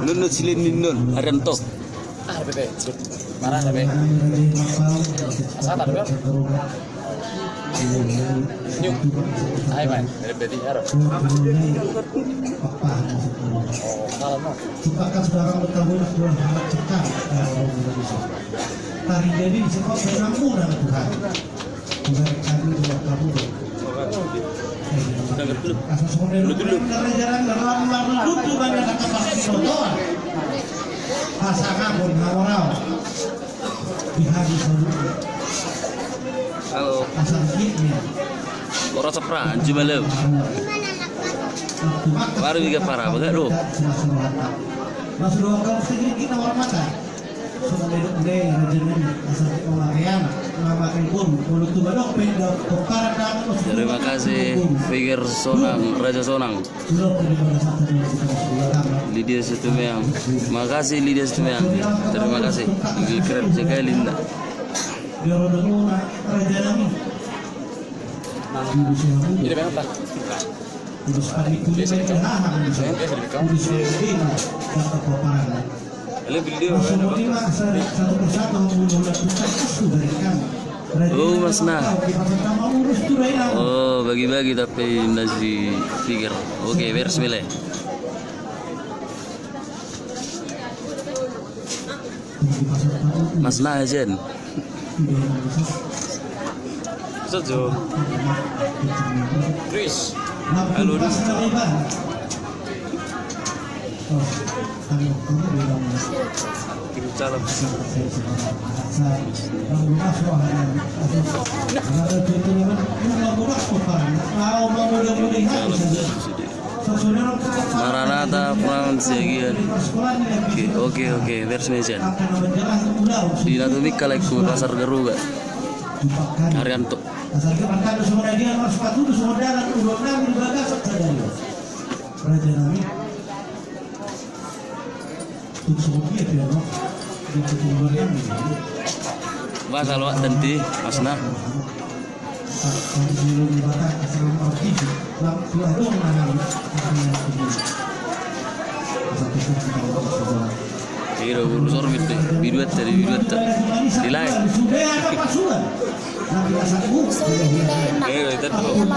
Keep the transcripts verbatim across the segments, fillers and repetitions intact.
Nunut silen ni non, Arianto. Ah, bebe. Mana, bebe? Asal tak dua. Nyuk. Hai, man. Bebe, di, haro. Oh, salah, no. Tari jadi sebab pengampunan Tuhan. Halo. Ora sapra, anjing malam. Baru juga parah, bagak do. Terima kasih, Figer Sonang, Raja Sonang. Lydia Situmeang. Makasih, Lydia Situmeang. Terima kasih. Lebih keren sekali, Linda. Ini berapa? Oh, Mas, nah. Oh, bagi-bagi tapi nasi piger. Oke, beres, Mile. Mas, nah, Jen. Sajo. Chris. Halo. Kirim salam. Maranatha, Frans, ya, Gian. Oke, oke, oke, beres, Mejan. Di Natumik, kalekku, Pasar Garuga. Arianto. Bahasa loak tenti, Mas, nah. Iro urus orbit deh, biduat tadi, biduat tadi. Di lain. Iro, itu tuh.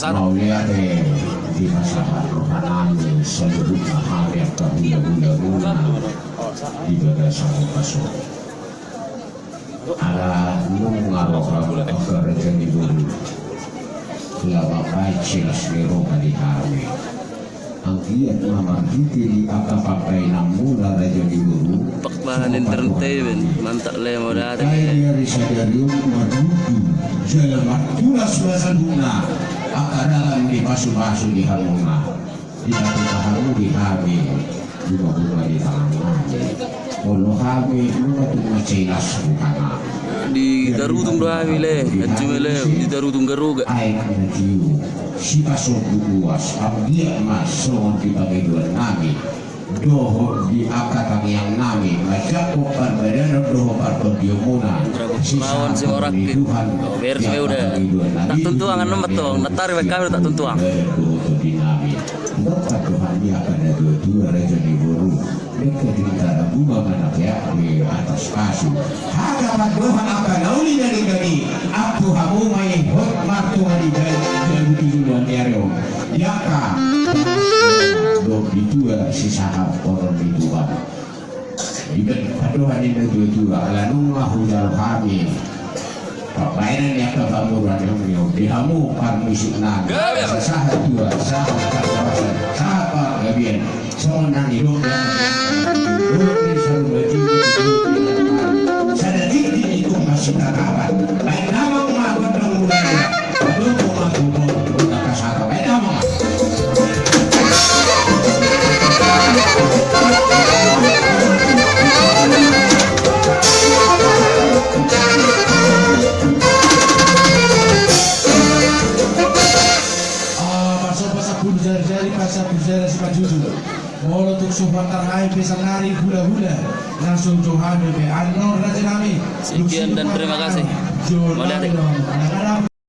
Mauliate di pasahat rohanami saluhutna hami angka hulahula di bagasan bagas on. Ala nunga ro hamu angka raja ni boru, laho mambahen silas ni roha di hami. Anggiat ma marhite di angka pambahenanmuna raja ni boru, Pakpahan Entertainment, mantap le, mauliate. Di ari sadari on mardudu jala martulas ma saluhutna angka dalan ni pasupasu di hamuna. Dipatupa hamu di hami bunga-bunga di tanganna. Molo hami nunga tung mansai las rohanami. Di Garutung do hami le, anju ma le, di Garutung Garoga. Aek na tio, sipasobu buas, anggiat ma songon di pangidoannami dohot di angka tangiangnami, manjangkon parbadanan dohot partondion muna. Rabu Suraon Simorakin. Tuhan, oh, beres di angka udah. Tangidoannami. Tak tuntuang, anu metong, natari baik kami tak tuntuang. Badan dohot tondinami. Dohot pandohan ni angka na tua-tua raja ni boru. Dengke di antara bunga manapeak di atas pasu. Haga pandohan angka na uli na denggan i, ampu hamu ma i hot martua di jabu di juluan ni ari on. Di angka dohot di tua sisahat horong ni Tuhan. Di pandohan ni na tua-tua, ala nunga hujalo hami pambahenan ni angka pamoruon ni on, di hamu parmusiknami. Gabe. Sahat tua, sahat parhorasan, sahat panggabean. Songon na nidok ni angka dohot ni saluhut ni, sada tingki i tung masitatapan. Baen damang ma gondang muna. Adong ma tutu na kasaka. Baen damang ma. Ah, pasopa sampulu jari-jari, pasampulu jari simanjujung. Molo tung so huantar hami pe sannari hulahula, na so jo hami pe annon rajanami. Sekian dan terima kasih. Mauliate.